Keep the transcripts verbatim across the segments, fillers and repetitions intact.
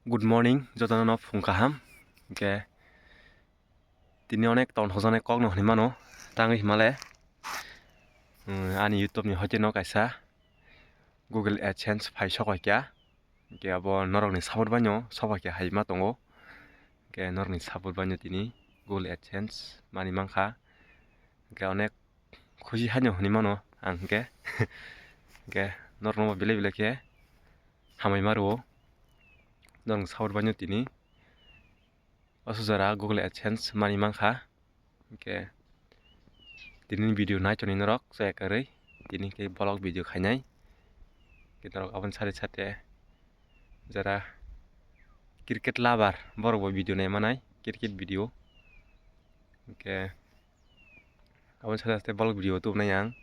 Good morning, jotono no phung kaham. Hwnkhe tini onek ton hojaknai kokno hinwi mano, tangwi himale, um, ani YouTube ni hoite no kaisa Google AdSense phai sokha kya. Hwnkhe abo norokni support baino sokha kya hai ma tongo. Hwnkhe norokni support baino tini Google AdSense mani mankha. Hwnkhe onek khusi haino hinwi mano ang hwnkhe. Hwnkhe norokno bo belai belai khe hamai ma rwo. Norokni support baino tini o sujara Google AdSense mani mankha. Hwnkhe tini video nai tongni norok chaya kwrwi tini khe vlog video khainai. Hwnkhe norok aboni sade sade jara cricket lover borok bo video nai manai, cricket video. Hwnkhe aboni sade sade vlog video tubunai ang.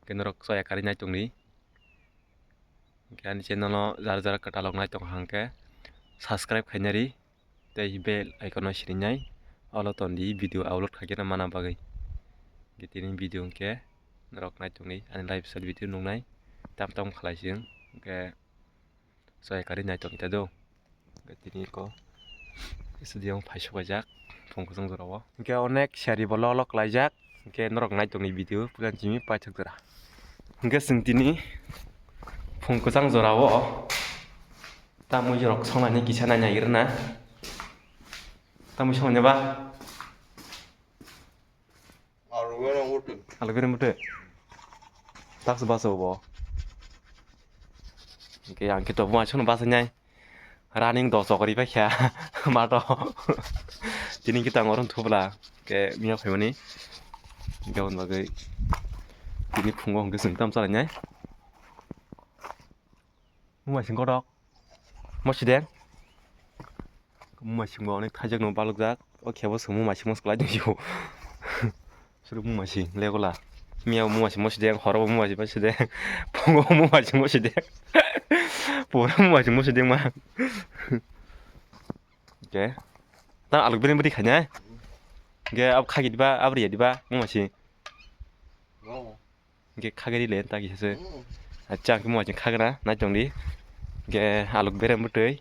Hwnkhe norok chaya kwrwi nai tongdi. Hwnkhe ani channel o jara jara kwtalok nai tongkha hwnkhe subscribe khainari tei bell icon no sirinai, olo tondi video upload khaikhe mana bagwi. Hwnkhe tini video hwnkhe norok nai tongdi, ani lifestyle video nuknai tam tam khlai chwng. Hwnkhe chaya kwrwi nai tongdi ta do. Hwnkhe tini eko studio phai sokjak phung kwchwng jora o. Hwnkhe onek siyari bo lok lok klaijak. Hwnkhe norok nai tongni video puila chini paithak jora. Hwnkhe chwng tini phung kwchwng jora o tamwi rok songnani kisa nai nai rwna. Tamwi songnani ba? Alu bereng bwtwi. Alu bereng bwtwi. Taksa basa bo. Hwnkhe ang khe tongma chwngno basa nai. Running do chokri pai kha mato. Tini kita ngorong thubla ke miya phaimani. Gabon bagwi tini phungo hwnkhe chwng tam chalai nai. Muma sing kotok. Mosideng. Muma sing bo onek thajak no balok jak. O khe bo chwng muma sing mos kwlai tong sio. Suru muma sing legola. Miya muma sing mosideng, horo muma sing mosideng. Phungo muma sing mosideng. Pura muma sing mosideng ma. Oke. Ta aluk bini bidi khanya. Ge ab khagi diba, ab riya diba, muma sing. Hwnkhe khagwi le ta kisa se. Acha, hwnkhe muma sing khagna nai tongdi. Hwnkhe aluk berem bwtwi.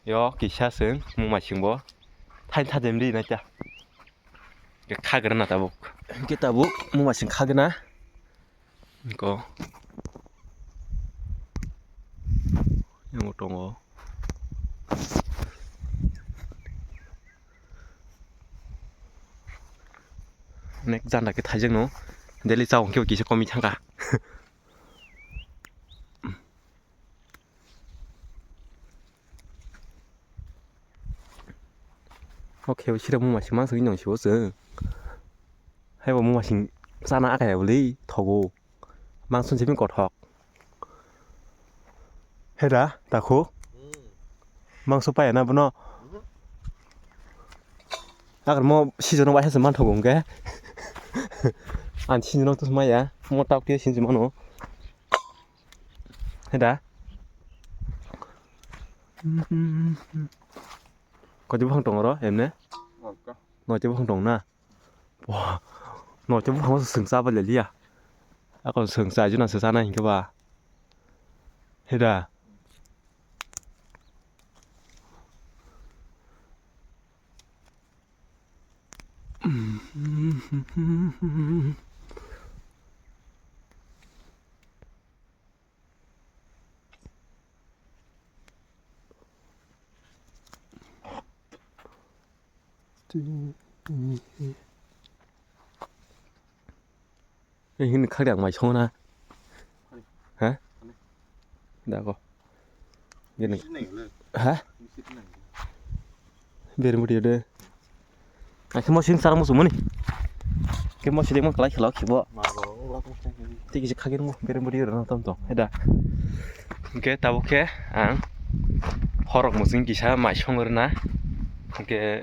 Yo kisa se muma sing bo. Thai thadem ri nai ta. Hwnkhe khagna na tabuk. Hwnkhe tabuk muma sing khagna. Hwnkhe. Yang tongo. Onek janda khe thaijak no daily chao hwnkhe kisa komi thangkha. O khe sira muma sing mansugwi nung sibo chwng. Haibo muma sing chana akhai bwlwi thogo. Mangso simi kothok. Heda, takhu. Mangso paya na bono. Agar mo sijono waisa se manthogo hwnkhe. Ang sijono tus maya, mo tak tiya sinji mano. Heda. Koti buphang tongo ro, emne? Noite buphang tongo na? Wah, noite buphang swng cha bai liya. Ako swng cha juna se chana hinkhe ba. Heda. Hini khakdang mai song na. Ha? Dago. Gini. Ha? Bereng bwtwi de. Akhe mo sing chara muchung mani. Khe mo siding mo kalai khala khibo. Tei kisa khagin mo bereng bwtwi rwna tom tom. Heda. Hwnkhe tabuk khe ang horok muchung kisa mai song rwna. Hwnkhe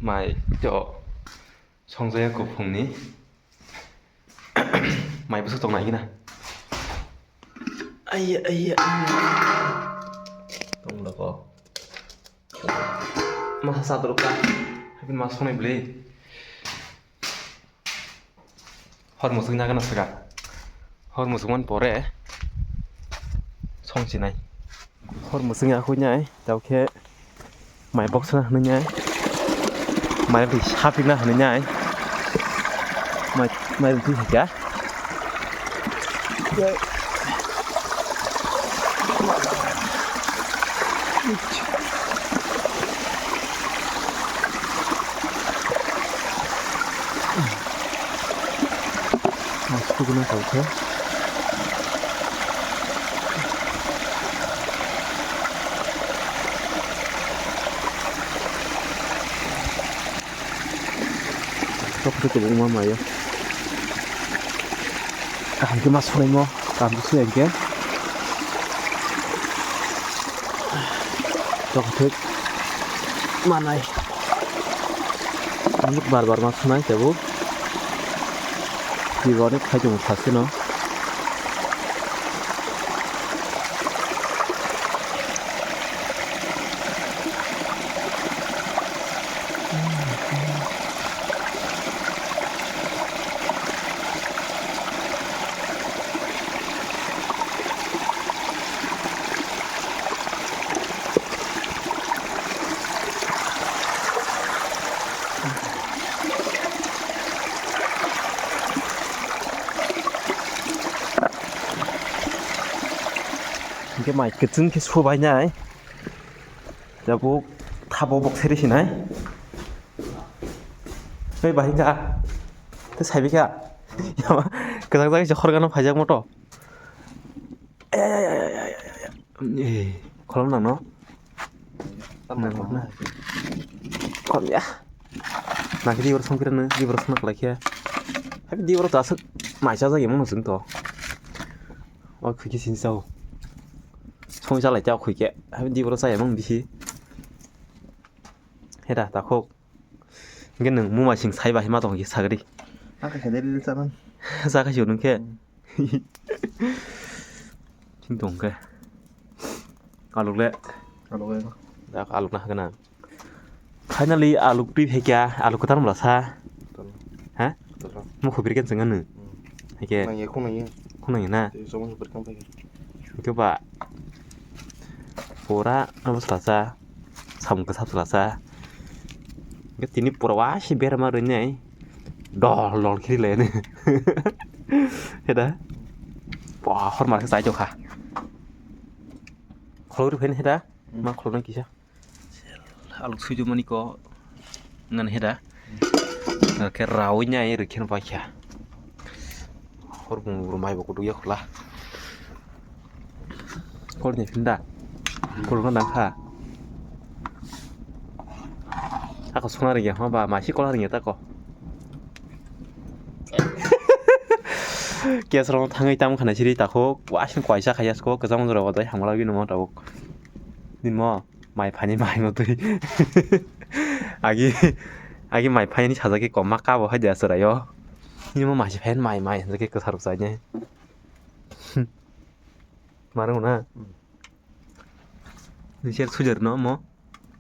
mai to songjaya kuphungni. Mai bwswk tong nai gina. Aiya, aiya, aiya. Tong loko. Masa sadro ka. Hakin mas sonai bwle. Hor musuk nagana saka. Hor musuk man pore. Song sinai. Hor mwswng ya khuinai, tao khe mai box na hwnwi nai, mai rwtwi sapikna hwnwi nai, mai, mai rwtwi hai kha. Mas tu guna kau khe. Tok tu kebong ma mayo. Kaham khe ma sunai mo, kaham khe suya khe. Tok thik manai. Bar bar ma sunai tabuk. Twi bo onek khai tongo saseno. Hingke mai kwchwng khe subainai. Tabuk thabo bok seri sinai. Hei bahai kha. Tei saibi kha. Kwchang jagao se khorgano phaijak moto. Eh, kholom nang no? Nang no? Kholom ya. Nang khe di oro song kira no, di oro song khlai khe. Hai di oro ta aswk mai cha jagwi mano chwng to. O khui khe sini chao. Song chalai cha o khui khe. Hai di oro cha ya mang bisi. Heda takhuk. Hingke nwng muma sing sai bahai ma tong khe sagri. Hakhe khe dai ril chanang. Cha khe chwng khe. Ching tong khe. Aluk le. Aluk le. Dak aluk na hakna. Finally aluk twi phekya, aluk kwtal mla sa. Kwtal. Ha? Kwtal. Mo khubir khe chwng ano. Hmm. Hake. Nang ye khung nang ye. Khung nang ye na. Tei somo khubir khe phekya. Hingke ba. Pura abo salasa. Samung kwsap salasa. Hingke tini pura wa si berma rwnai. Dol dol khiri lai ni. Heda. Wah, hor mar khe chai jokha. Khulok rw phaini heda. Ma khulok nang kisa. Aluk suidu mani ko ngan heda. Khe rawi nyai rikhen paikha. Hor bung bung mai bo kudu ya khula. Hor ni phinda. Khulok nang kha. Ako sona ringya homa ba masi kola ringya tako. Kes rong thangwi tam khana siri tako. Wasin kwaisa khaya sko kwchang jora wadai hamla bini mo tabuk. Nimo. Mai phani mai motwi. Agi, agi mai phani sajagwi koma kabo hai de aswraio. Nimo masi phan mai mai hinjagwi kwthar bwsai ne. Marung na? Hmm. Ni ser sujar no mo?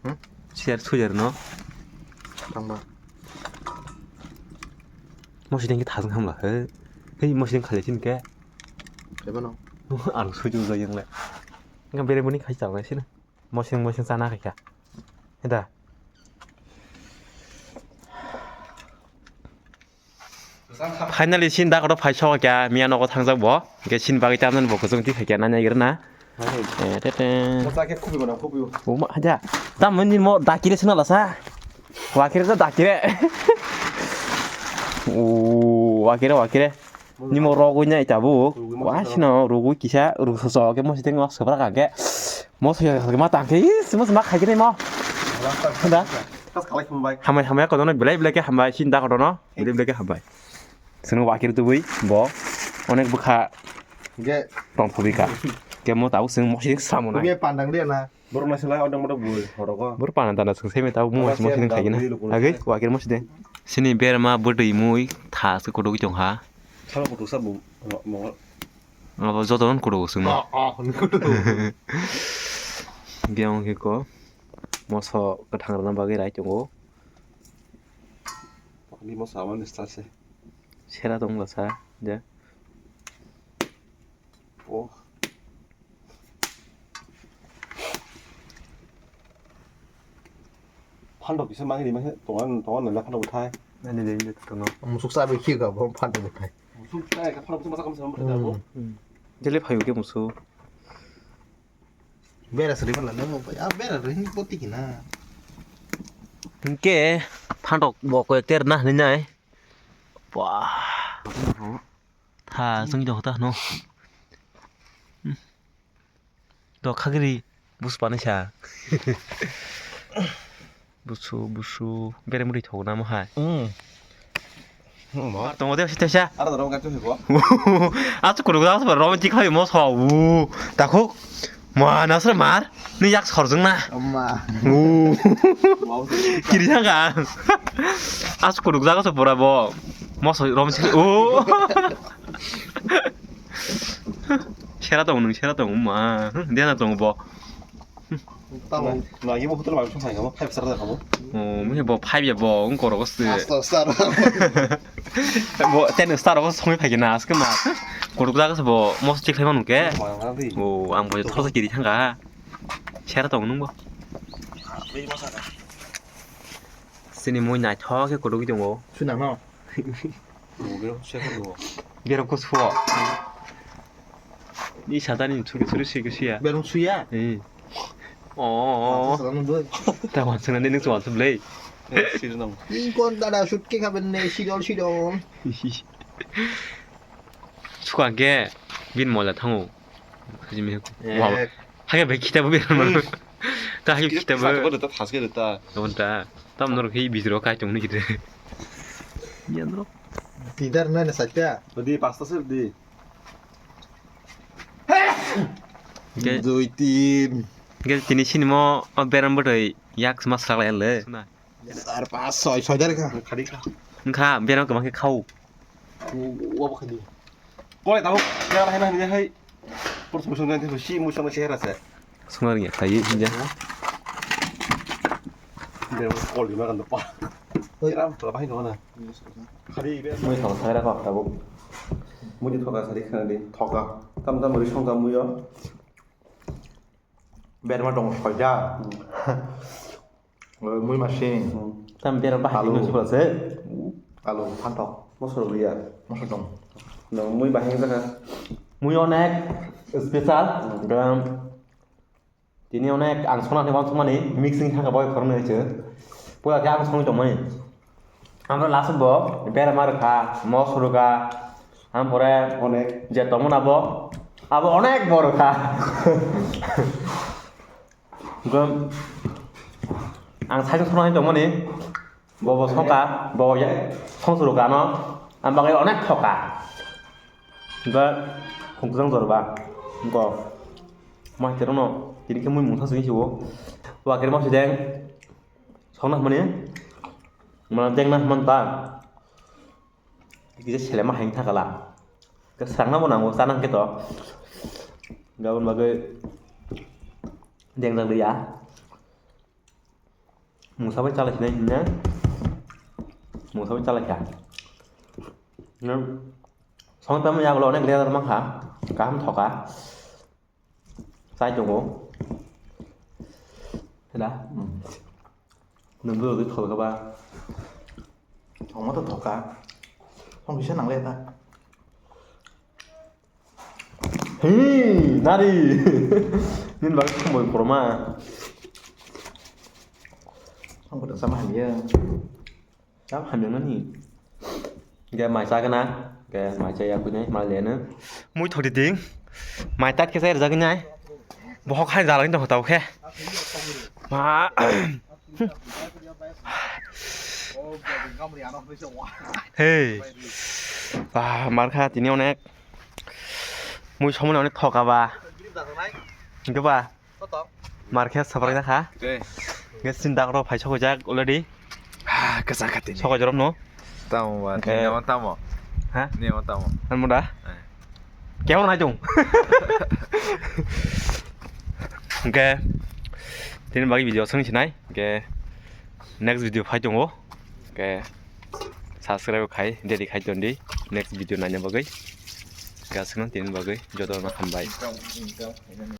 Hmm? Ser sujar no? Tangba. Mosideng ki thajang hamla he. Hei mosideng khale sin ke. Kaiba no? Ang suju jayang le. Nga bere buni khai chal na sina. Mosing mosing chana khaikha. Heda. Finally, sin da koto phai sok kya, miya nogo thangjak bo. Ke sin bagwi tamnani bo kuchung ti khaikya, nani aigir na. Eh, te te. Mosa ke khubi mana, khubi. Uma, haja. Tam ni mo dakire suna lasa. Wakire da dakire. O, wakire, wakire. Nimo rogwi nai tabuk. Rogwi ma wasino rogwi kisa ruksoso ke mosi tengma sobra kake. Mosi ya ma tangke is mosi ma khaikene mo. Handa. Kas khalai khumbai. Hamai hamai kodono belai belai ke hambai sin da kodono. Belai belai ke hambai. Sino wakir tubui bo. Onek bukha. Ge. Tong phobika. Ke mo tabuk sing mosi samo nai. Ge pandang dia na. Borok naising lai odang bodok bui horogo. Bor pana dana sing semi tabo mung simo sini khaigina. Agei wakir mo side. Sini berma bwtwi mui tha se kodo tong ha. Salo kodo sa bu mo. Abo joto non kodo sung. Ah, ah, kodo. Biang ke ko. Moso kathang rana bagwi rai tongo. Ni moso amani sta se. Sera tong la sa ja. Oh. Phantok kisa mangni mangni tongan tongan nang phantok bwthai. Ani de de tongo. Musuk sa be khi ga bo phantok bwthai. Musuk sa ka phantok masa kam sa bwthai da bo. Hmm. Dele phayu ke musu. Bera sari bala no ba ya bera ri hin poti kina. Hingke phantok bo ko ekter na ni nai. Wah. Tha sung jong ta no. Hmm. To khagri bus pani sa. Busu busu bere muri thok na mo hai. Hmm. Hmm, mo. Tongo de sita sa. Ara doro ga tu ko. Asu kuru ga asu rom ti khai mo sa u. Takho. Ma nasra mar. Ni yak sorjung na. Amma. U. Wow. Kiri thanga. Asu kuru ga asu bora bo. Mo so rom ti. U. Sera tong nung sera tong ma. Dia na tong bo. Tamo. Lagi bo hotel bai song hai mo five star da kamo. Oh, mui bo five ya bo ong koro goste. Star star. Bo ten star bo song phai na aske ma. Korok jaga se bo mos tik khai manu ke. Oh, ang bo thor kiri thanga. Sera tong nung bo. Sini mui nai tho ke korok tongo. Suna no. Berok ko suo. Ni sadani churi churi sui ke suya. Berok suya? Eh. Oh. Salam doi. Ta wan sana ni suan sublei. Sir nang. Ni kon dada sut ke kaben ne sidol sidol. Suka ke bin mola thango. Hajime. Eh. Wow. Hake bai kita bo berma. Hmm. Ta hake kita bo. Kita bo ta thaske ta. Don ta. Tam nor hei bidro kai tong ni kita. Yan ro. Tidar na na sakta. Di pasta sir di. Ge- Dui tin. Ge tini sinimo o beram botoi yak sma sakla le. Sar pas soi soi jar ka. Khadi kha. Wngkha beram kwbang khe khao. Wa ba khadi. Kole tabo. Ya hai na hai. Por sum sum si mu sum si hera se. Sumar ya khai ya. Beram kol di makan depa. Oi. Beram to bahai no na. Khadi be. Mui khao sagra ko tabo. Mui di thoka sari khana di. Thoka. Tam tam ri song tam muyo. Berma dong soja. Mui masing. Tam berma bahai. Alu. Nung sipra se. Alu phantok. Mosor buya. Mosor dong. No mui bahai jaga. Mui onek special. Hmm. Gam. Tini onek ang sona ni wan sona ni mixing thangka boy khoroknwi se. Pura khe ang songwi tongmani. Amra last bo berma rwkha, mos rwkha, ampore onek. Je tongmani abo, abo onek bo rwkha. Gom, ang side songwi tongmani, bo bo songkha, bo ya songsu rwkha no, ang bagwi onek thoka. Ba khungkujang jorba, go. Master no, tini khe mui mungsa sui siwo. Wa kere ma sideng. Songna mani. Mana dengna man ta. Kisa selema haing thakala. Ke sangna mo nango, sana ke to. Gabon bagwi deng dang ya. Mungsa bai chalai sinai hinna. Mungsa bai chalai kha. Nang song tamo yagulo onek leather mankha. Kaham thoka. Chai tongo. Heda. Hmm. Nang bo thol kha ba. Omo to thoka. Song kisa nang le ta. Hi, nari. Nin bagwi khumui khorma. Ang kota sama hamya. Sam hamya nani. Ge mai cha gana. Ge mai cha ya kuinai, mai leno. Mui thodi ding. Mai tat khe sai rajak nai. Bohok hai jalang dong tau khe. Ma. Hey. Ba, mar kha tini onek. Mui somoni onek thoka ba. Hingke ba? Mar khe sabrai na kha. Tei. Hingke sin dak rok phai sokojak already. Ha, kasa kati. Sokojak rok no. Tamo ba, hingke nini tamo. Ha? Nini tamo. An muda? Eh. Kebo nai tung. Hingke tini bagi video song sinai. Hingke next video phai tongo. Hingke subscribe khai, ready khai tondi. Next video naina bagwi. Hingke aswkno tini bagwi jotono hambai.